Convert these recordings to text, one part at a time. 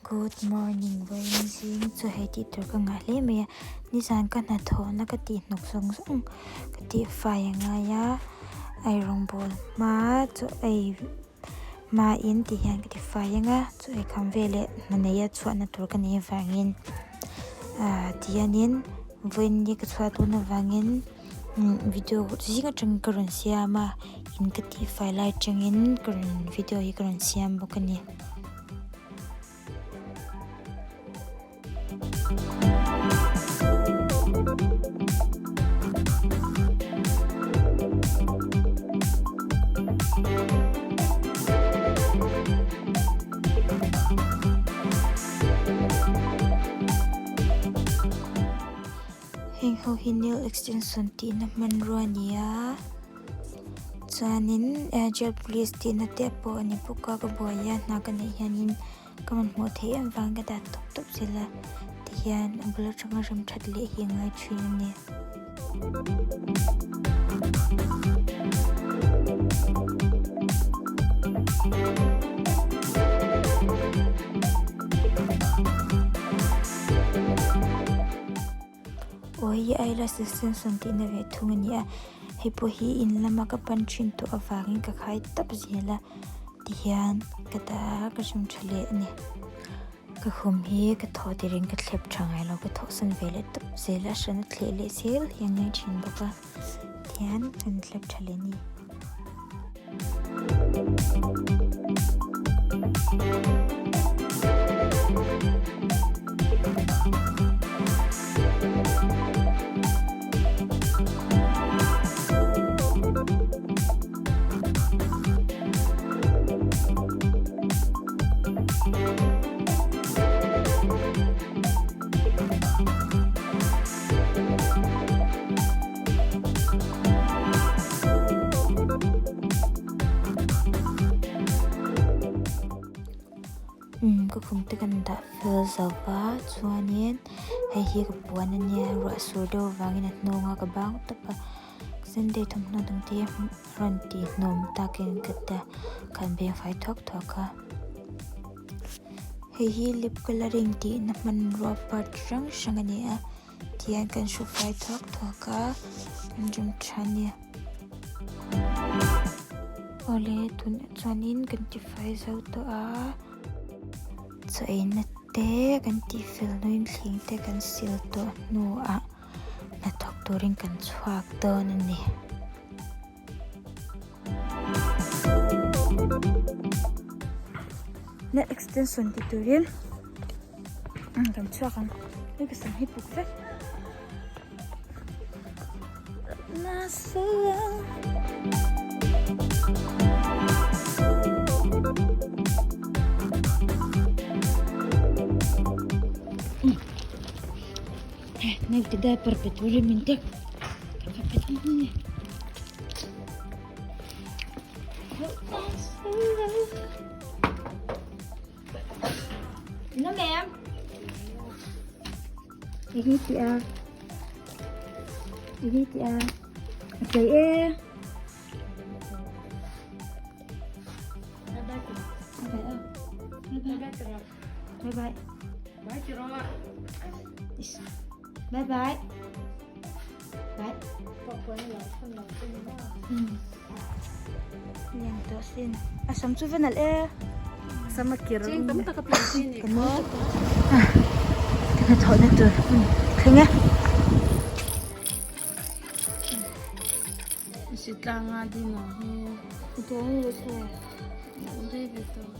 Good morning vawiin zing chu hei tih tur ka ngah hle mai a nizan ka hnathawhna ka tih hnawk zawng zawng ka tih fai a ngai a eirawngbawl hma chaw ei hmain ti hian ka ti fai ang a chaw ei kham veleh hna neia chhuahna tur ka neih avangin ah tihianin vawiin ni ka chhuah dawn avangin video zing atangin ka rawn siam a in ka tihfai lai atangin ka rawn video hi ka rawn siam bawk a ni. Heng ho hi nail extension tihna hmanrua a ni a chuanin eh gel polish tihna te pawh a ni bawk a ka buai a hna ka neih hianin ka rawn hmuh theih em vang ka dah tawp tawp zel a tihian a bul atanga rem that leh hi a ngai thin a ni. Aw hei hi eyelash extension tihna ve thung a ni a hei pawh hi in lama ka pan thin tawh avangin ka khai tawp zel a tihian ka dah a ka hrim tha leh a ni ka khum hi ka thawh tir in ka thlep tha ngai lo ka thawhsan ve leh tawp zel a hrana thleh leh zel hi a ngai thin bawk a tihian kan thlep tha leh a ni. Umm ka khum te kan dah fel zo va chuanin hei hi ka puan a nia ruah sur deuh avangin a hnawng a ka bang tawp a sunday thawmhnaw dang te rawn tih hnawm takin ka ta kan beng fai thuak thuak a. Hei hi lip colouring tihna hmanrua part hrang hrang a ni a tihian kan hru fai thuak thuak a kan rem tha a ni. Awle tunah chuanin kan tifai zo tawh a chaw eina te kan tihfel hnuin thleng te kan sil tawh hnuah hnathawk turin kan chhuak dawn a ni. Na extension ti turin kan chhuak ang hei ka sam hi puk vek Naute diaper pe turin min tek ka va pe dawn a ni. Nó mẹ Ini chị à Ini chị à Chị e Bye bye Bye bye Bye Lian tawh sin a sam chu va nalh e sam a kir cheng tam tak a pian chi ni khaw ka hnathawhna tur hmun thleng e sitlanga din ang hi rei ve tawh.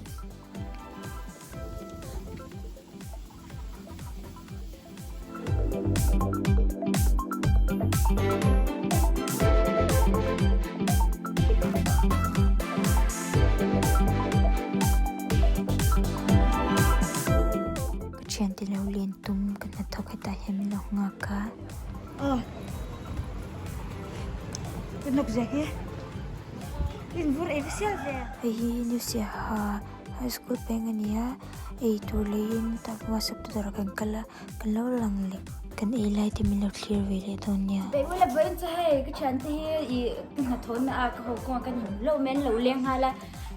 Ka thiante lo len tum ka hnathawk hetah hian min lo nghak a. Aw ka nawk zia hi in vur ei va sial ve. Hei hi new siaha High school peng a ni a eitur leiin tak whatsapp te dawrah kan kal a kan lo lang leh kan ei lai te min lo thlir ve leh dawn nia. Beih ula vawiin chu hei ka thiante hi ih ka hnathawh na ah ka haw kawngah ka nim hlauh mai an lo leng nghal a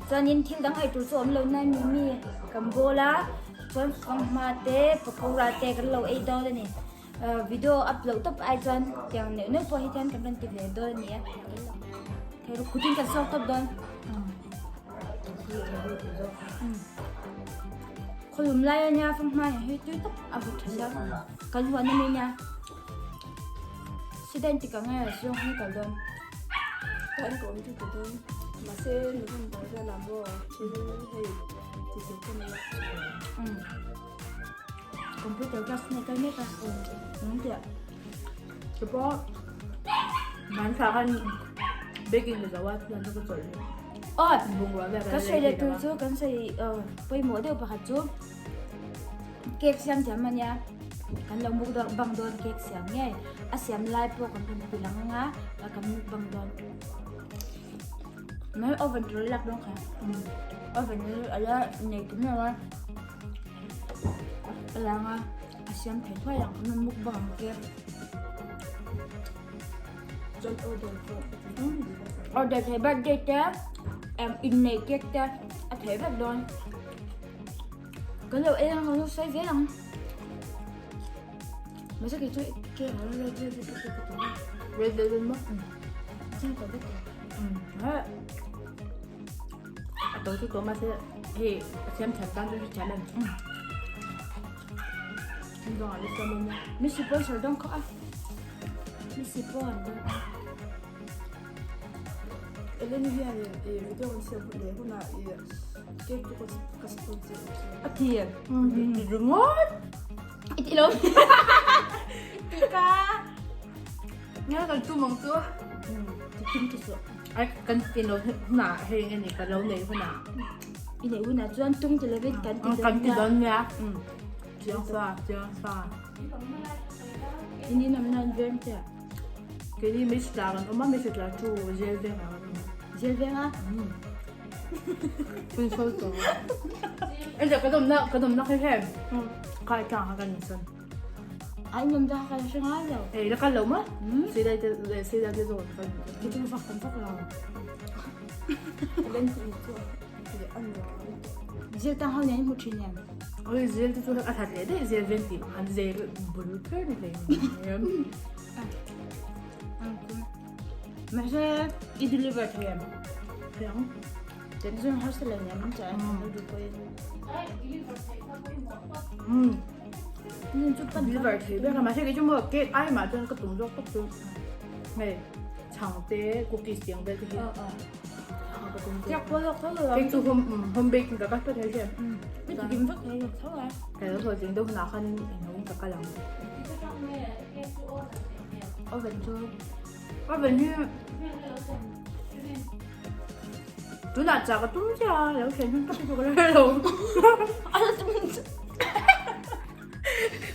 chuanin thil dang eitur chu a awm lo na mi mi kan bawl a. Chuan fanghma te pakora te kan lo ei dawn a ni. Video upload tawp ai chuan tiang neuh neuh pawh hi chuan kan rawn ti ve dawn a ni a. Thei ru khutin kan sawk tawp dawn. Khawlum lai a nia fanghma hian hei tui tak a vut tha sia. Kan huan a mi nia. Sidan tik ang e zawng hi kal dawn. Ka en ka awm chu ti dawn. Mahse November velah maw thil hei ti tur ka nei a. Computer class nei kal mek a. Nang tia. Te pawh man thla khan baking ka zo a chuan ka chawlh leh. Aw Bungrua vel ka sawi leh tur chu kan sawi pawimawh deuh pakhat chu Cake siam thiam a nia, kan lo muk dawn bang dawn cake siam ngei, a siam lai pawh kan rawn ti lang anga kan muk bang dawn. Mai oven tur lak dawn kha, oven hi a la nei tum lo a, a lang a, a siam thei thuai ang kan rawn muk bang ang cake. Chuan order pawh ka ti dawn ni. Order thei birthday te, inneih cake te a theih vek dawn. Kan lo ei ang, kan lo sawi zel ang. Mahse kei chu cake ang red velvet te ka ti a. Red velvet maw? Chiang tawh vek e. A to chu to mahse hei a siam thiam tan chu hrethiam em. Thil dangah la siam awm a. Mi sponsor dawn kha a. Mi sponsor dawn. Eleni hianin i video kan siam hun leh hunah i cake chu ka sponsor ang che. A ti em? Ti ringawt! I ti lo. I ti ka. Nga kan tum ang chu. Ti tum ti suh. Ai kan ti lo hunah hei nge ni ka lo nei hunah. I nei hunah chuan tum ti lovin kan ti dawn nia. Kan ti dawn nia. Chiang sa, chiang sa. In inawm nan veng che. Keini Mishla kan awm a, Mishla chu jail vengah kan awm a. Jail vengah? Hun sawi tawh. Enge kan awmna kan awmna khi heng kai tlang kha kan insawn. A in awmna kha kan hre ngai lo. Ei la kal lo maw? Silai te silai te zawn kan Ki chu vak tam vak lo. Len ti chu a nuam lutuk. Jail tang ho nen in hmu thin em? Oi jail te chu a that leh daih jail veng tih khan jail bul kher ni hlei em. Mahse i deliver thei em? Thei ang. Ten chuan harsa lo nia min chah em lo duh pawhin. Nun chu pan Deliver thei ber a mahse kei chu maw cake ai mah chuan ka tum zawk tak chu hei chhang te cookies tiang vel te hi. Ka tum zawk. Cake pawh lawk tho lo. Cake chu home home baking ka kal phawt mai hian. Mi ti kim vek thei lawk tho a. Ka lo hlawhtling deuh hunah khan englo ka kal ang. Oven chu. Oven hi tunah chah ka tum chiah a lo thlen hun tak hi chu ka la hre lo.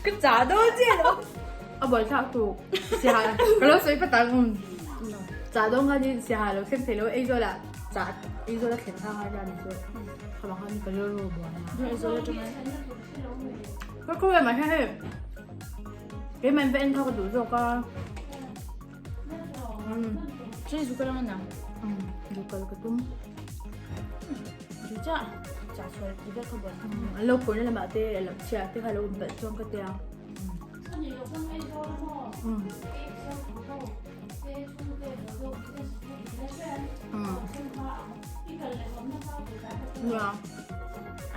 Ka chah dawn chiah lo. A buaithlak tuk siaha ka lo sawi phat ang chah dawn khan in siaha lo thleng thei lo ei zawlah chah ei zawla thlen kha ngai ran chu khamah khan ka rilru buai a. Ei zawla tang ai. Ka khaw em ah hian hei keimah in va en kha ka duh zawk a. Chei zu ka lang a nang. Zu kal ka tum. Zu chah chah sual ti vek ka buai. An lo phurna lamah te a lo chhia te kha lo awm palh chuan ka tia. Nia.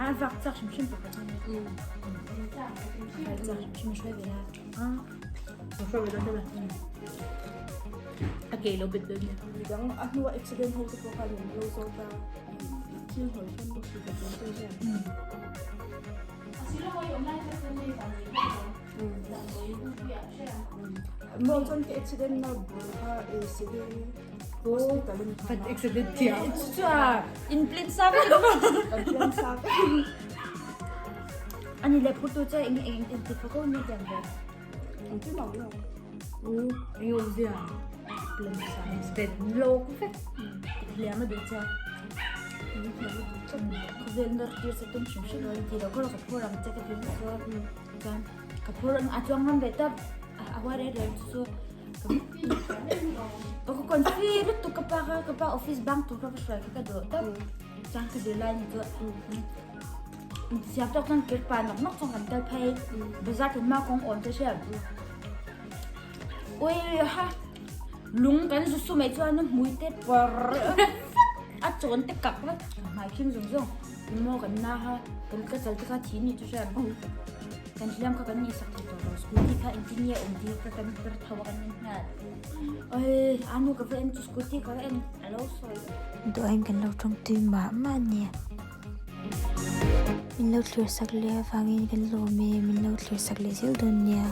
A vak chak hrim hrim pakhat a ni. A kal chak hrim hrim a hruai ve la. A hruai ve dawn ta A ke lo bet dawn nia. Midang a hnua accident ho te pawh khan min lo zawt a, thil hnawi khan bawk si ka chuang che hian. Maw chuan ka accident na bul kha civil hospital in Kan accident thiam. Chua in plan sa vek. Kan plan sa vek. Ani le phutu che eng eng eng ti phako ni tiang ve. Eng ti mang lo. U eng awm zia. Plan sa. Spend lo vek. Hliam a duh che. Khawvel nawr tir sa tum hrim hrim lo ti lo kha ka phur ang che ka ti chu. Chuan ka phur a chuang ngam ve tawp. A huai reng reng chu chu. Ka confi lutuk ka pa kha ka pa office bang tur kha ka hruai kha ka duh tawp. Chuan ka zirlai ni chu. Siam tawk chuan kir pa nawk nawk chuan kan kal phei. Bazar thlen hma kawng awm te hriat. Ui ha lung kan zu su mai chuan hmui te pawr a chawn te kak vek hmai khim zawng zawng maw kan na kha kan ka chal te kha thi ni chu hriat kan hliam kha kan nih sak thei tawh lo scooty kha engtin nge awm tih kha kan per tho a kan en nghal oi a nu ka va en chu scooty ka va en a lo sawi Duain kan lo tawng tui mah mah a nia. Min lo thlir sak leh avangin kan lawm e, min lo thlir sak leh zel dawn nia.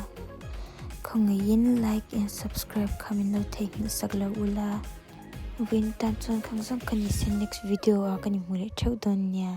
Khawngaihin like and subscribe kha min lo theihnghilh sak lo ula. Vawiin tan chuan khang zawng ka ni se next video ah ka ni hmu leh theuh dawn nia.